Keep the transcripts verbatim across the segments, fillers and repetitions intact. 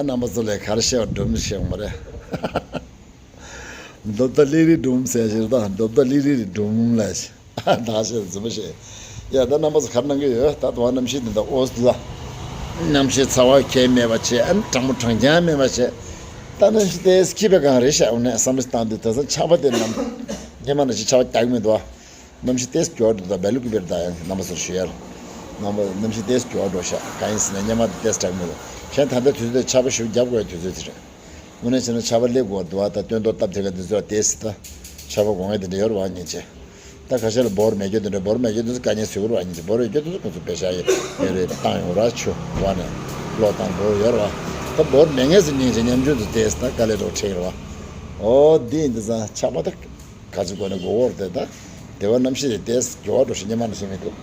རྣམ་པ་ཚོ་ལས་གར་བཤད་པ་སྒྲུང་བཤད་ཡོང་བ་རེད། འདོད་ད་ལི་རི་སྒྲུང་ཟེར་ཞིག་ད་འདོད་ད་ལི་རི་རི་སྒྲུང་ལ་ཞིག་ད་བཤད་རྫུན་མ་བཤད། ཡ་ད་རྣམ་པ་ཚོ་གར་གནང་གི་ཡོད། ད་དུང་གནམ་གཤིས་འདི་འདྲ་ཨོ་སི་ལ། གནམ་གཤིས་ཚ་བ་ཁྱད་མེད་པ་བྱས། ཨ་ནི་གྲང་མོ་གྲང་རྐྱང་མེད་པ་བྱས། ད་གནམ་གཤིས་དེ་སྐྱིད་པའི་སྒང་རེད་ཤག་འོ་ནས་བསམ་བློ་བཏང་དུས་དེང་སང་ཆར་པ་དེ་ནམ་སྔོན་མ་ནང་བཞིན་ཆར་པ་རྒྱག་གི་མི་འདུག་ཨ། གནམ་གཤིས་ཏོག་ཙམ་འགྱུར་བ་འགྲོ་འདུག་བལ་ལུག་གི་བེར་ད་ཡང་རྣམ་པ་ཚོར་ཞུ་ཡ་ལ། རྣམ་པ་གནམ་གཤིས་ཏོག་ཙམ་འགྱུར་བ་འགྲོ་ཤག་གང་ཡིན་ཟེར་ན་སྔོན་མ་དེ་ཏོག་ཙམ་དྲག་མི་འདུག་གཞན་ད་ལྟ་དུས་ཚོད་དེ་ཆར་པ་ཞེ་པོ་རྒྱབ་དགོས་ཡ་དུས་ཚོད་དེ་རེད། དངོས་གནས་བྱས་ན་ཆར་པ་སླེབས་དགོས་འདུག་བ། ད་སྟོན་ཐོག་སྟབས་བདེ་ག་འདི་ཚོ་ལ་ཏོག་ཙམ་ད་ཆར་པ་དགོས་ངེས་དེ་འདྲ་ཡོད་རེད་བ་སྙིང་རྗེ། ད་ཁ་ཤས་ལ་འབོར་མེད་རྒྱུ་དེ་འདྲ་འབོར་མེད་རྒྱུ་དེ་ཚོ་དཀའ་ངལ་བཟོ་གི་རེད་བ་སྙིང་རྗེ། འབོར་ཡོད་རྒྱུ་དེ་ཚོ་ཁོ་ཚོ་པེ་ཤ་ཡོད་རེད་བཏང་ཡོང་ར་ཆུ་བ་ནས་གློག་བཏང་འབོར་ཡོད་རེད་བ། ད་འབོར་མེད་ངེས་སུ་སྙིང་རྗེ་ཉམ་ཆུང་དུ་ཏོག་ཙམ་ད་དཀའ་ལས་འགྲོ་ཁྲིག་རེད་བ། ཨོ་འདི་ཡིན་དུས་ཙང་ཆར་པ་ད། ག་ཚོད་དགོས་ན་དགོས་ཀྱི་རེད་ད། དེ་བ་གནམ་གཤིས་དེ་ཏོག་ཙམ་འགྱུར་བ་འགྲོ་ཞིག་སྔོན་མ་ནང་བཞིན་མི་འདུག་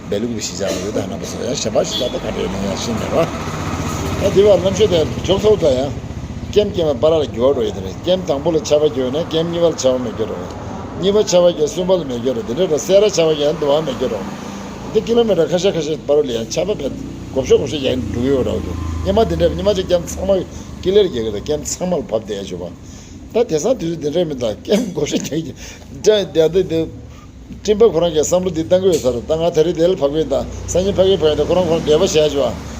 བལ་ལུག་གི་གཞིས་ཆགས་ལ་རེད་ད་རྣམ་པ་ཚོ་ཡང་གཞན་པ་གཞིས་ཆགས་ད་ག་འདྲ་ཡོད་ན་ཡང་ཤེས་མེད་རོ། ད་དེ་བ་གནམ་གཤིས་དེ་འཇོག་ཐུབ་ད་ཡང་། ཀེམ་ཀེམ་པ་ར་ལ་འགྱུར་བ་འགྲོ་ཡོད་དེ་རེད། ཀེམ་དང་པོ་ལ་ཆར་པ་འགྱུར་ན་ཀེམ་གཉིས་པ་ལ་ཆར་པ་མི་འགྱུར་རོ། གཉིས་པ་ཆར་པ་འགྱུར་གསུམ་པ་ལ་མི་འགྱུར་རོ། དེ་འདྲ་རོ་སེ་ར་ཆར་པ་འགྱུར་ན་དུ་བ་མི་འགྱུར་རོ། འདི་ཀི་ལོ་མི་ཊར་ཁ་ཤས་ཁ་ཤས་བར་ལ་ཡང་ཆར་པ་བས་བགོ་བཤའ་བགོ་བཤའ་ཡང་འགྲོ་གི་ཡོད་རོ། སྔོན་མ་དེ་འདྲ་སྔོན་མ་ཅིག་ཀེམ་ཚང་མ་ཀི་ལེར་རྒྱག་གི་རེད། ཀེམ་ཚང་མ་ལ་བབས་བསྡད་ཡ་བྱུང་བ། ད་དེང་སང་དུས་ཚོད་འདི་འདྲ་མི་འདུག་ཀེམ་བགོ་བཤའ་རྒྱག་གི་འདྲ་འདྲ་འདི་འདི། སྤྲིན་པ་ཁོ་རང་གིས་བསམ་བློ་འདི་བཏང་གི་ཡོད་ས་རེད། ད་ང་ད་རེས་དེ་ལ་ཕབ་གི་ཡིན། ད་སང་ཉིན་ཕ་གིར་ཕབ་ཡིན། ད་ཁོ་རང་ཁོ་རང་འབྲེལ་བ་བྱས་བྱུང་བ།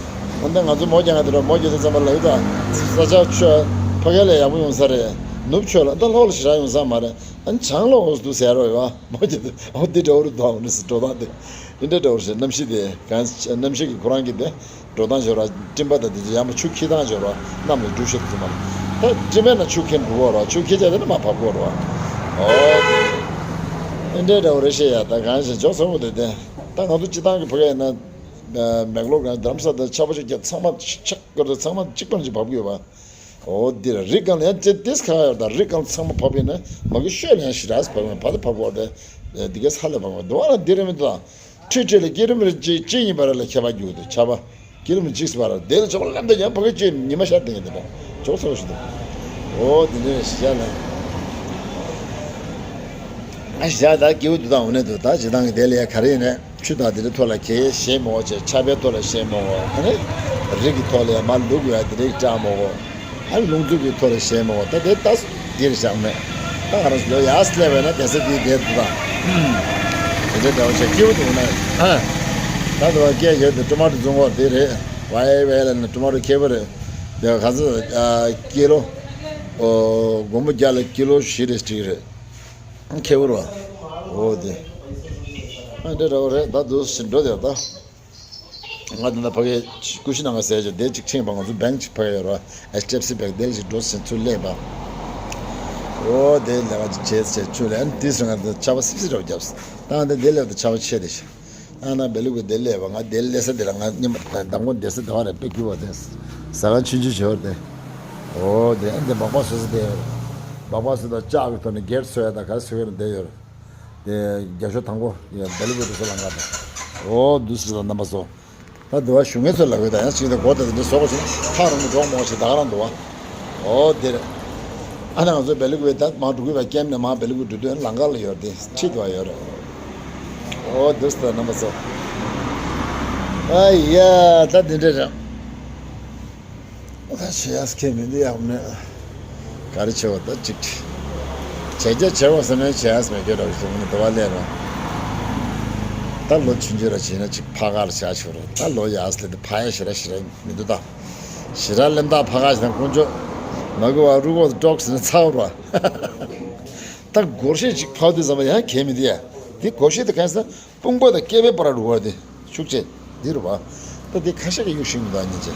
འོན་ཏེ་ང་ཚོ་མོ་རྒྱག་ང་དེ་འདྲ་མོ་རྒྱག་དུས་ཙམ་པ་ལ་ཡོད་ད། ས་ཆ་ཆོས་ཕ་གི་ལས་ཡག་པོ་ཡོང་ས་རེད། ནུབ་ཕྱོགས་ལ་ད་ལྷོ་ལ་ཞེ་དྲག་ཡོང་ས་མ་རེད། ཨ་ནི་བྱང་ལ་འོ་འདུག་ཟེར་རོ་ཡོད་བ། མོ་རྒྱག་དུས་འོ་འདི་འདྲ་བོ་རུ་འདུག་འོ་འདི་སུ་འགྲོ་སྟངས་དེ་འདི་འདྲ་འདྲ་བོ་རེད། གནམ་གཤིས་དེ་གང་གནམ་གཤིས་ཀྱི་ཁོ་རང་གི་དེ། འགྲོ་སྟངས་ཤོར་བ། སྤྲིན་པ་དང་དེ་ཚོ་ཡང་མ་ཆུ་འཁྱིལ་སྟངས་ཤོར་བ། གནམ་ལ་འགྲུལ་བཞུད་དུ་མ། ད་སྤྲིན་པའི་ནང་ཆུ་འཁྱིལ་འགྲོ་གི་རེད་བ། ཆུ་འཁྱིལ་བྱས་དེ་ནི་མར་བབས་ཀྱི་ཡོད་རེད་བ། ཨོ། ཨེ་འདྲའི་འདྲ་བོ་རེད་ཤེས་ཡ། ད་གང་ཞིག་འཇོག་ཚོད་དགོས་དེ་དེ། ད་ང་ཚོ་སྤྱི་བཏང་གི་ཕ་གི་ཡིན་ན། མེག་ལོར་གང་རྡ་རམ་ས་དང་ཆར་པ་ཆུ་རྒྱག་ཚང་མ་ཆག་སྐོར་དུ་ཚང་མ་གཅིག་པ་ནས་བབས་ཀྱི་ཡོད་བ། ཨོ་འདི་རེད། རི་སྒང་ལ་ཡང་ཅེ་ཏིས་ཁ་ཡོད། ད་རི་སྒང་ཚང་མ་བབས་ཡིན་ན་མ་གི་ཤོད་ལ་ཡང་ཞེ་དྲག་བབས་ཡོད། བབས་དེ་བབས་དགོས་དེ། འདི་གས་ཧ་ལས་བབས་ཡོད་འདུག་ཨ་ལ་འདི་རེད་མི་འདུག་ཨ། ཁྲི་ཁྲི་ལ་ཀི་ལོ་མི་ཊར་གཅིག་གཅིག་གཉིས་བར་ལ་ཁྱད་པར་འགྱུར་འདུག་ཆར་པ། ཀི་ལོ་མི་ཊར་གཅིག་བར་ལ་དེ་ལ་ཆོག་ལམ་དུ་ཡང་ཕ་གི་གཅིག་ཉི་མ་ཤར་དེ་ཡིན་དེ་འདྲ་ཆོག་ཚོགས་ཤིག་འདུག་ཨོ་དེ་འདྲ་ཞིག་ཡ་ལ། ང་ཞིག་ཡ་ད་སྐྱེ་བོ་འདུག་དང་འོ་ནས་འདུག་ད་ཇི་ལྟར་གི་དེ་ལ་ཡ་ག་རེ་ཡིན་ནས་ཆུ་དང་དེ་འདྲའི་ཐོག་ལ་གས་ཞེད་མོ་བྱས། ཆར་པའི་ཐོག་ལ་ཞེད་མོ་བ། ཨ་ནི་རི་གི་ཐོག་ལ་ཡ་མ་ལུག་ཡ་དེ་འདྲའི་སྐྲག་མོ་བ། ཨ་ལུང་འཛུགས་ཀྱི་ཐོག་ལ་ཞེད་མོ་བ། ད་དེ་ལྟ་འདིར་བཞག་མེད། ད་ང་རང་ཚོ་ལོ་ཡར་སླེབས་པས་ན་གདན་ས་འདིའི་སྡེ་འདུག་དང་། དེ་འདྲའི་འདྲ་བོ་བྱས་སྐྱིད་པོ་འདུག་ན། ད་དུ་བ་སྐད་ཡོད་དེ་ཊོ་མ་ཊོ་བཙོང་གོ་དེ་རེད། ཝའི་ཝའི་ལ་ནི་ཊོ་མ་ཊོ་ཁེ་པོ་རེད། དེ་ག་ཚོད་ཀི་ལོ། སྒོར་མོ་བརྒྱ་ལ་ཀི་ལོ་བཞི་རེ་སྤྲད་རེད། ཁེ་པོ་རེད་བ། འོ་དེ། ཨ་འདྲ་འདྲ་བོ་རེད། ད་དུ་ཞིག་འགྲོ་དེ་ད། ང་འདི་ན་ཕ་གིའི་ཀུ་ཤི་ན་ང་ཟས་ཅིག་དེ་ཅིག་ཕྲེང་བ། ང་ཚོ་བེང་ཅིག་ཕ་གི་ཡོད་ར། ཨེཆ་ཌི་ཨེཕ་སི་བེང་དེ་ལ་ཅིག་འགྲོ་ཟིན་ཚུར་སླེབས་པ། ཨོ་དེ་ལས་ཀ་ཅིག་བྱས་བྱས་ཚུར་ལེན་དུས་སུ་ང་ཚོ་ཆར་པ་སིབ་སིབ་རོ་བརྒྱབ། ད་ང་འདི་དེ་སླེབས་དུས་ཆར་པ་ཆེ་དེ་ཤི། ཨ་ན་བེ་ལུ་གི་དེ་སླེབས་པ། ང་དེ་སླེབས་ས་དེ་ལ་ང་ཉི་མ་མདང་དགོང་བསྡད་ས་དེ་བ་རེད། དཔེ་སྐྱིད་པོ་དེ་ཟ་ཁང་ཆུང་ཆུང་ཞིག་ཡོད་རེད་དེ། ཨོ་དེ་ཨ་འདི་སྦག་སྦག་བཟོ་ས་དེ་ཡོད་རེད། སྦག་སྦག་བཟོ་དང་ལྕགས་ཀྱི་ཐོག་ནས་སྒེར་བཟོ་ཡ་དང་ག་རེ་བཟོ་ཡ་རེད་དེ་ཡོད་རེད། དེ་རྒྱ་ཤོག་དང་པོ་ཡ་བེ་ལུ་བུ་དེ་ཚོ་ལ་ང་དང་། ཨོ་འདུག་སེ་དང་རྣམ་པ་ཚོ། ད་དུ་བ་ཞུ་ངེས་ཚོ་ལ་འོས་དང་ཡང་ཅིག་དང་སྒོ་དེ་དེ་འདྲ་བཟོ་དགོས་ཤིག་ཐག་རིང་པོ་འགྲོ་མོ་ཞིག་ད་ག་རང་འདུག་བ། ཨོ་དེ་རེད། ཨ་ན་ང་ཚོ་བེ་ལུ་གུ་བའི་ད་མ་འགྲོ་གི་བ་ཀེམ་ནས་མ་བེ་ལུ་གུ་འགྲོ་དུས་ལང་ཀ་ལ་ཡོད་དེ་ཁྲིད་དུ་བ་ཡོད་རེད། ཨོ་འདུག་སེ་དང་རྣམ་པ་ཚོ། ཨ་ཡ་ད་དེ་འདྲ་རེད། ད་བྱེད་ཡག་ཁྱད་མི་འདུག་ཡག་མེད། ག་རེ་བྱེད་པ་ད་ཅིག་བྱས་རྒྱ་ཆེ་བ་ཟེར་ནས་བྱེད་ཡག་མེད་ཁྱོད་རང་གཞུང་ནས་དུ་བ་ལས་ར། ད་ལོ་ཆུང་ཆུང་ར་བྱས་ན་ཅིག་ཕ་གར་བྱ་ཆོག་ར། ད་ལོ་ཡག་སླེབས་དུས་ཕ་ཡ་ཞེ་ར་ཞེ་ར་མི་འདུག་ད་ཞེ་ར་ལེམ་ད་ཕ་གར་ཞེ་ན་དཀོན་མཆོག་མ་གི་བ་རུ་གོ་ཏོག་ཟེར་ན་ཚ་བ་ར། ད་སྒོར་གཞས་ཅིག་ཕབ་དུས་ཙམ་པ་ཡང་ཁྱད་མི་འདུག་ཡ། དེ་སྒོར་གཞས་དེ་གང་ཟེར། དཔུང་པ་དང་སྐེད་པའི་བར་རུ་བ་དེ་ཤུགས་ཆེ་འདི་རུ་བ། ད་དེ་ཁ་ཤས་ཀྱིས་གཡུག་ཤིང་མི་འདུག་ཨ་ཉིན་ཅེ།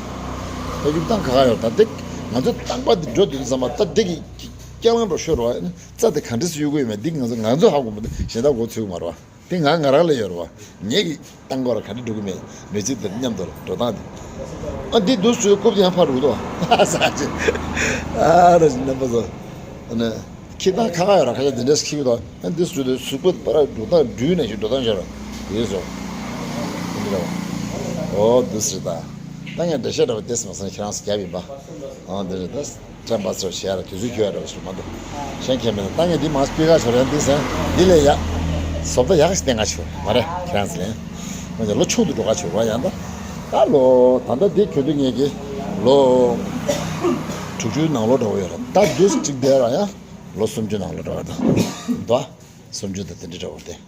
ད་གཡུག་སྟངས་ཁ་ཁ་ཡོད། ད་དེ་ང་ཚོ་རྟག་པར་འདི་འགྲོ་དུས་ཙམ་པ་ད་དེ་གི་རྐྱང་ལང་འགྲོ་ཤོར་བ་ཡིན་ན་རྩ་དེ་ག་འདྲས་སུ་གཡུག་གི་ཡོད་མེད་འདི་ང་ཚོ་ང་ཚོ་ཧ་གོ་མི་འདུག་གཞན་དག་མགོ་ཚོས་ཀྱི་མ་རེད་བ། དེ་ང་ང་རང་ལ་ཡོད་རེད་བ། ངེད་ཀྱི་རྟག་པར་ག་འདྲས་འགྲོ་གི་མེད་མེད་ཚིག་དེ་མཉམ་དུ་འགྲོ་སྟངས་དེ། ཨ་འདི་འདུག་སུ་རྐུབ་དེ་ཡང་ཕར་རུག་དོ། ས་ཆེ། ཨ་ར་རྣམ་པ་ཚོ། ཨ་ནི། ཁྱི་དང་ཁ་ཁ་ཡོད་ར། ཁ་ཤས་དེ་འདྲས་ཁྱི་དང་། ཨ་འདི་སུ་དེ་གཟུགས་པོ་པ་ར་འགྲོ་སྟངས་འགྲུལ་ནས་ཞིག་འགྲོ་སྟངས་ཤར་ར། དེ་སོ། དེ་འདྲ་བ། ཨོ་འདི་སུ་རེད་ད། ད་ངས་འགྲེལ་བཤད་འདྲ་བ་ཏེས་མ་སོང་ཁྱེད་རང་སུ་རྒྱབ་ཡིན་པ། ཨ་འདི་རེད་ད། དྲན་པ་ཚོ་ཞེ་ར་དུས་ཚོད་ཁྱོད་ར་བ་ཞིག་མ་འདུག་གཞན་ཁྱེད་མེད་ད་ངས་འདི་མང་སྤེལ་ག་ཆོག་རེད་འདི་ཟེར། འདི་ལས་ཡག་བཟོ་ལྟ་ཡག་ཞིག་བསྟན་ག་ཆོག་མ་རེད་ཁྱེད་རང་ཚོ་ལན། ང་ཚོ་ལོ་ཆུང་དུ་འགྲོ་ག་ཆོག་ར་ཡང་ད། ད་ལོ་ད་ལྟ་འདི་གྱོད་དུ་ངེད་ཀྱི་ ལོ་དྲུག་ཅུའི་ནང་ལོགས་འདྲ་བོ་ཡོད་རེད། ད་དུས་གཅིག་བསྡད་ར་ཡང་ལོ་སུམ་ཅུ་ནང་ལོགས་འདྲ་བོ་རེད། ད་སུམ་ཅུ་དང་དེ་འདྲ་འདྲ་བོ་རེད།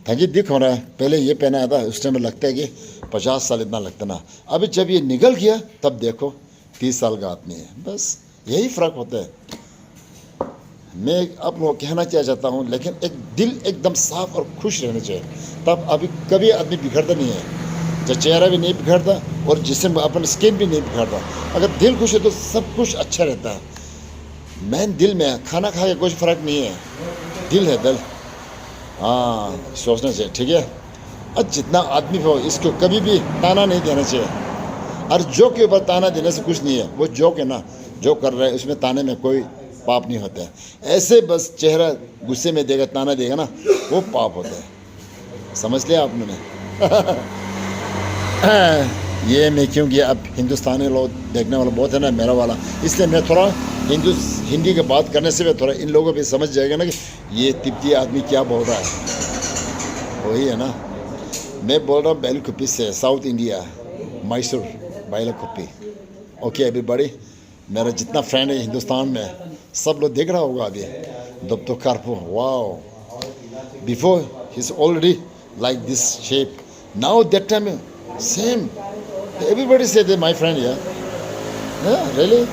ད་གིན་འདི་ཁོང་ར་पहले ये पहना था, उस टाइम लगता है कि पचास साल इतना लगता ना। अभी जब ये निकल गया, तब देखो, तीस साल का आदमी है। बस यही फर्क होता है। मैं आप लोगों को कहना क्या चाहता हूँ, लेकिन एक दिल एकदम साफ और खुश रहना चाहिए। तब अभी कभी आदमी बिगड़ता नहीं है, जो चेहरा भी नहीं बिगड़ता और जिस्म, अपन स्किन भी नहीं बिगड़ता। अगर दिल खुश है तो सब कुछ अच्छा रहता है। मेन दिल में है, खाना खा के कुछ फर्क नहीं है, दिल है दिल। हाँ, सोचना चाहिए, ठीक है। और जितना आदमी हो, इसको कभी भी ताना नहीं देना चाहिए। और जोक के ऊपर ताना देने से कुछ नहीं है, वो जोक है ना, जोक कर रहा है, उसमें ताने में कोई पाप नहीं होता है। ऐसे बस चेहरा गुस्से में देगा, ताना देगा ना, वो पाप होता है। समझ लिया आपने? ये मैं, क्योंकि अब हिंदुस्तानी लोग देखने वाला बहुत है ना, मेरा वाला, इसलिए मैं थोड़ा हिंदू, हिंदी की बात करने से भी थोड़ा इन लोगों को भी समझ जाएगा ना कि ये तिब्बती आदमी क्या बोल रहा है। वही है ना, मैं बोल रहा हूँ बैलकुप्पी से, साउथ इंडिया, मैसूर, बैलकुप्पी। ओके एवरीबॉडी, मेरा जितना फ्रेंड है हिंदुस्तान में, सब लोग देख रहा होगा अभी। Dopto Karpo, wow, before he's already like this shape, now that time same, everybody say that my friend, yeah, yeah, really.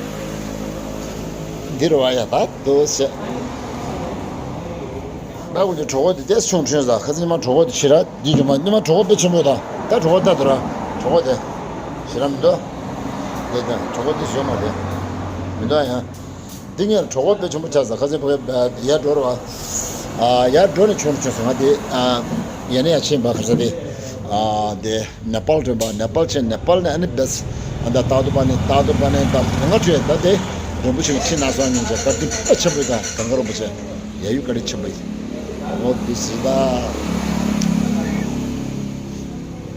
འདི་རུ་བ་ཡ་ད་དོ་ཤ། ད་འུ་ཅག་གྲོགས་པོ་དེ་ཏེས་ཆུང་ཆུང་ཟ་ཁ་སི་མ་གྲོགས་པོ་དེ་ཤི་ར་འདི་ཇོ་མ་ཉི་མ་གྲོགས་པོ་དཔེ་ཆེན་པོ་ད་ད་གྲོགས་པོ་ད་དུ་ར་གྲོགས་པོ་དེ་ཤི་ར་མི་འདུག་དེ་ད་གྲོགས་པོ་དེ་ཞོ་མ་དེ་མི་འདུག་ཡ། འདི་ངས་གྲོགས་པོ་དཔེ་ཆེན་པོ་ཆགས་ཟ་ཁ་སི་པོ་ཡ་འགྲོ་ར་བ། ཡ་འགྲོ་ནས་ཆུང་ཆུང་ཟ་ང་དེ་ཡ་ནས་ཡ་ཆེན་པ་ཁ་ས་དེ་དེ། ནེ་པཱལ་དྲན་པ། ནེ་པཱལ་ཆེན། ནེ་པཱལ་ནས་ཨ་ནི་བེས། ཨ་ད་ཏཱ་ཏུ་པ་ནས་ཏཱ་ཏུ་པ་ནས་ད་གང་ག་བྲོས་ད་དེ་རིན་པོ་ཆེ་ཁྲི་སྣ་ཚོགས་ཉིན་ཅེ་བཀའ་དྲིན་དཔེ་ཆེན་པོ་དང་གངས་དཀར་རིན་པོ་ཆེ་ཡ་ཡུལ་བཀའ་དྲིན་ཆེན་པོ་ཡིན། འོ་དེ་ཟིག་ད་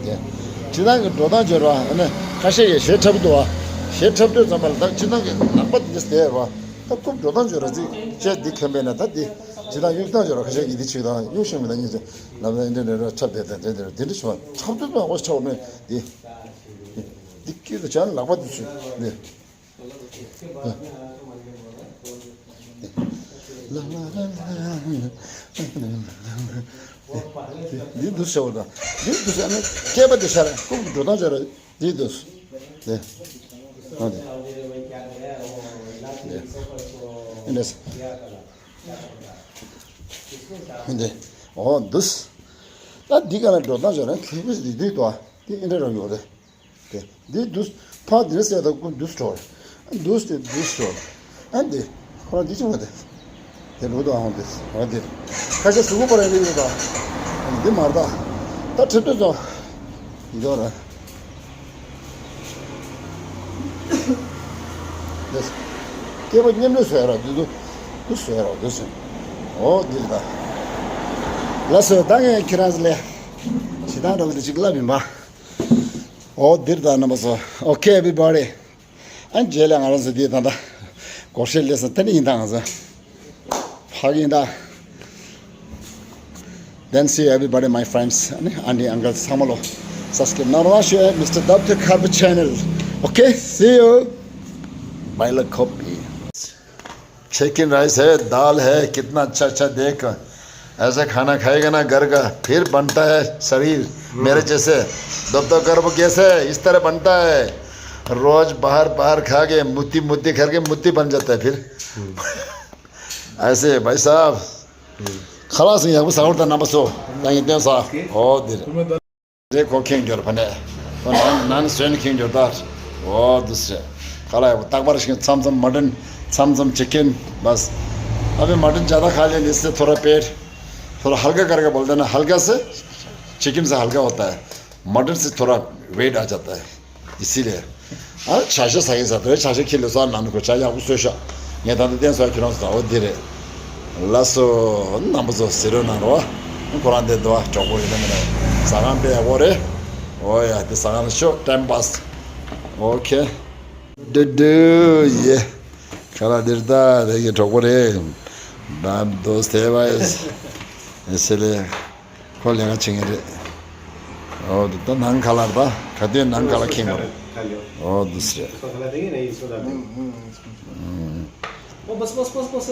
དེ་སྤྱི་བཏང་གི་འགྲོ་སྟངས་སྦྱོར་བ་ཨ་ནི་ཁ་ཤས་ཀྱིས་ཞེ་འཁྲབ་འདུག་བ། ཞེ་འཁྲབ་དུས་ཙམ་པ་ལ་ད་སྤྱི་བཏང་གི་ལག་པ་དེ་དེ་བ་ད་ཁོ་འགྲོ་སྟངས་སྦྱོར་བ་ཅིག་ཅེ་འདི་ཁེམ་པས་ན་ད་དེ་སྤྱི་བཏང་གཡུག་སྟངས་སྦྱོར་བ་ཁ་ཤས་ཀྱིས་འདི་ཆིག་དང་གཡུག་ཤིང་མི་ད་ཉིན་ཅེ་ལབ་ད་འདི་འདྲ་འདྲ་འཁྲབ་དེ་དེ་དེ་འདྲ་འདི་འདྲ་བྱུང་བ་འཁྲབ་དུས་ཙམ་པ་འོ་ཆགས་མེད་དེ། འདི་སྐྱིད་དུ་བྱ་ན་ལག་པ་འདི་ཚུད་འདི། འདི་འདུག་ཟེར་བ་དང་འདི་འདུག་ཟེར་ན་སྐྱེས་པ་འདི་ཤར་ཁོང་གི་འགྲོ་སྟངས་ཤར་འདི་འདུག་འདི་འོ་འདི་འདི་འདི་འདི་འོ་འདུག་ད་འདི་ག་ལ་འགྲོ་སྟངས་ཤར་ཁེ་པི་འདི་འདི་འདུག་ཨ་འདི་འདི་འདྲ་རང་ཡོད་རེད། དེ་འདི་དུས་ཕ་འདིར་སེ་ད་ཀུན་དུས་གྲོལ། དུས་དེ་དུས་གྲོལ། ཨ་འདི་ཁོ་རང་འདི་ཅི་མ་དེ། དེ་ལོ་དང་ཧོང་དེ་ཧོང་དེ། ཁ་ཤས་སུ་གུ་པ་ར་རི་ཡོད་ད། འདི་མར་ད། ད་ཁྲི་སྟོད་ཚོ། འདི་ཚོ་ར། དེ། སྐྱེས་པ་མཉམ་ལས་བཟོ་ཡ་ར་འདི་ཚོ། དུ་བཟོ་ཡ་ར་འདི་ཚོ། འོ་འདི་རེད་ད། ལགས་སོ་ད་ངས་ཁྱེད་རང་ཚོ་ལས། ཞེ་སྡང་འདྲ་བོ་དེ་ཅིག་ལབ་ཡིན་པ། Oh, dear, the numbers. Okay, everybody. And Jayla, I was the Dada. Goshel, listen, ten in Danza. Hagin da. Then see everybody, my friends, auntie, uncle, Samalo. Subscribe. Now, watch Mister Doctor Karp channel. Okay, see you. By the copy. Chicken rice है, दाल है, कितना अच्छा अच्छा देख। ऐसा खाना खाएगा ना घर का, फिर बनता है शरीर मेरे जैसे। दबदब गर्भ कैसे इस तरह बनता है, रोज बाहर बाहर खा के मुत्ती मुत्ती करके मुत्ती बन जाता है फिर। ऐसे भाई साहब। खलास नहीं है वो साउथ का नंबर सो। ताकि इतने सा। ओ दिल। देखो ཁེངས་འགྱུར་ཕ་ནས། ཁོ་ནང་ནང་སོན་ཁེངས་འགྱུར་ད། འོ་དུ་སེ། ཁ་ལ་ཡ་བོ་རྟག་པར་ཞིག་མཚམས་མཚམས་མ་ཏན་མཚམས་མཚམས་ཅི་ཀེན་བས། अबे मटन ज़्यादा खा लेने से थोड़ा पेट थोड़ा हल्का करके बोलते ना, हल्का से चिकन से हल्का होता है, मटन से थोड़ा वेट आ जाता है। इसीलिए ཨ་ཆ་ཤས་ཟ་གི་ཟ་དོ་ཆ་ཤས་ཁྱི་ལོ་ཟ་ནང་ནས་ཁོ་ཆ་ཡག་པོ་བཟོས་ཤག་ངས་ད་ལྟ་བསྟན་སོགས་ཁྱེད་རང་ཚོ་ད་འོ་འདི་རེད། ལགས་སོ། རྣམ་པ་ཚོ་ཟེར་རོགས་གནང་རོགས། ཁོ་རང་དེ་འདུག་གྲོགས་པོ་ཡིན་ན་མིན་ན་ཟ་ཁང་དཔེ་ཡག་པོ་རེད། འོ་ཡ་དེ་ཟ་ཁང་ལ་ཤོག་ཊའིམ་པཱས། ཨོ་ཁེ། ཌུ་ཌུ་ཡེ། ཁ་ལ་འདིར་ད་དེ་གི་གྲོགས་པོ་རེད། ད་དོ་སྟེ་བ་ཡེ་སེ་ལེ། ཁོ་ལས་ཀ་བྱེད་མཁན་རེད། འོ་དེ་ད་ནང་ཁ་ལར་ད་ག་དུས་ནང་ཁ་ལ་ཁེངས་པ་རེད། और दूसरे। इसको खाना देंगे? नहीं, इसको डाल देंगे। हम्म। ओ, बस, बस, बस, बस।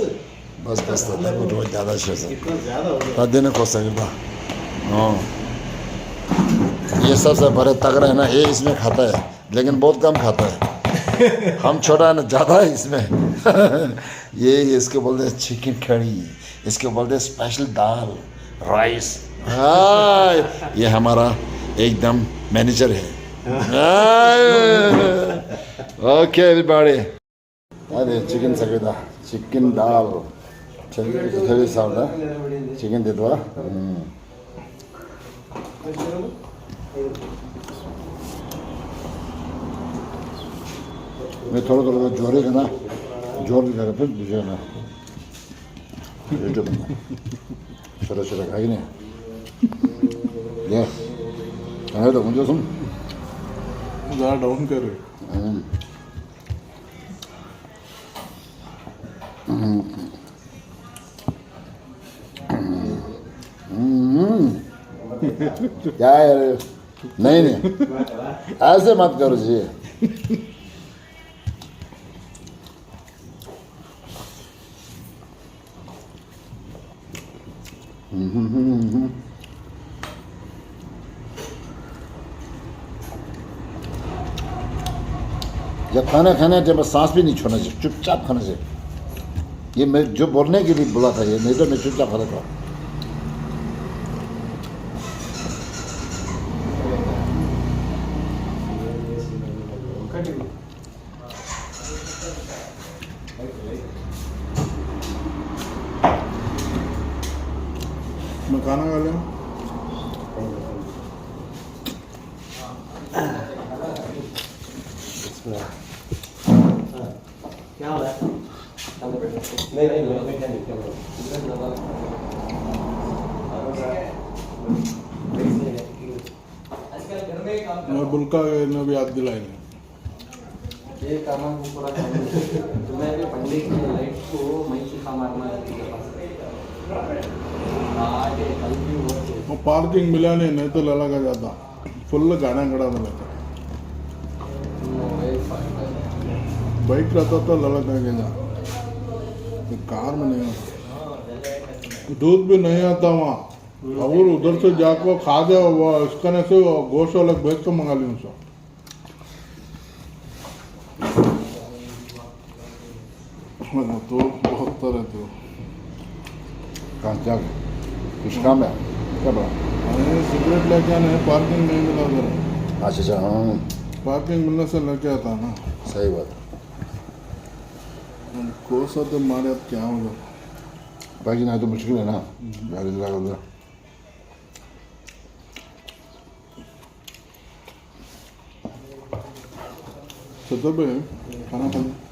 बस, बस, तो देखो, बहुत ज़्यादा शेर से। इतना ज़्यादा हो गया। हाँ, देने को सही था। हाँ। ये सबसे बड़े तगड़े है ना, ये इसमें खाता है, लेकिन बहुत कम खाता है। हम छोटा है ना, ज़्यादा है इसमें। ये, ये इसको बोलते हैं चिकन करी, इसको बोलते हैं स्पेशल दाल, राइस। हाँ, ये हमारा एकदम मैनेजर है। हाँ। Okay, everybody. अरे, चिकन सकेदा, चिकन दाल। चलिए, तो थोड़ी सा होता है। चिकन दे दो, हाँ। हम्म। मैं थोड़ा, थोड़ा जोर ही करना, जोर भी करना, फिर दूसरा ना। YouTube में। छोटा, छोटा खाएगी नहीं। ये। खाना तो मुझे सुन। ज़्यादा डाउन कर। हम्म। हम्म। हम्म। क्या है रे? नहीं, नहीं, ऐसे मत करो जी। हम्म। जब खाना खाना है, जब सांस भी नहीं छोड़ना चाहिए, चुपचाप खाना चाहिए। ये मैं जो बोलने के लिए बोला था, ये नहीं तो मैं चुपचाप खाता था। मैं खाना खा लिया। क्या हो रहा है? नहीं, नहीं, नहीं, नहीं, नहीं, नहीं। मैं बुल्का ने भी याद दिलाई। ये काम हमको पूरा करना है। तुम्हें भी पंडित की लाइफ को मैं सिखा मारना है तेरे पास। आज ये कल भी वो वो पार्किंग मिला नहीं, नहीं तो लला का जाता। फुल गाना खड़ा था लगा। बाइक रहता तो लला का गया। तो कार में नहीं आता। दूध भी नहीं आता वहाँ। और उधर से जाको खा दे, वो इसकने से वो गोश्त वाला भैंस को मंगा ली उनसे। तो बहुत तरह तो। कहाँ क्या? कुछ काम है? क्या बड़ा? अरे, सिगरेट लेके आने हैं, पार्किंग नहीं मिला उधर। अच्छा, अच्छा, हाँ। पार्किंग मिलने से लेके आता ना। सही बात है। अब कौन सा तो मारे, अब क्या होगा? पार्किंग ना तो मुश्किल है ना। हम्म। गाड़ी लगा उधर। तो तब है, खाना खा ले।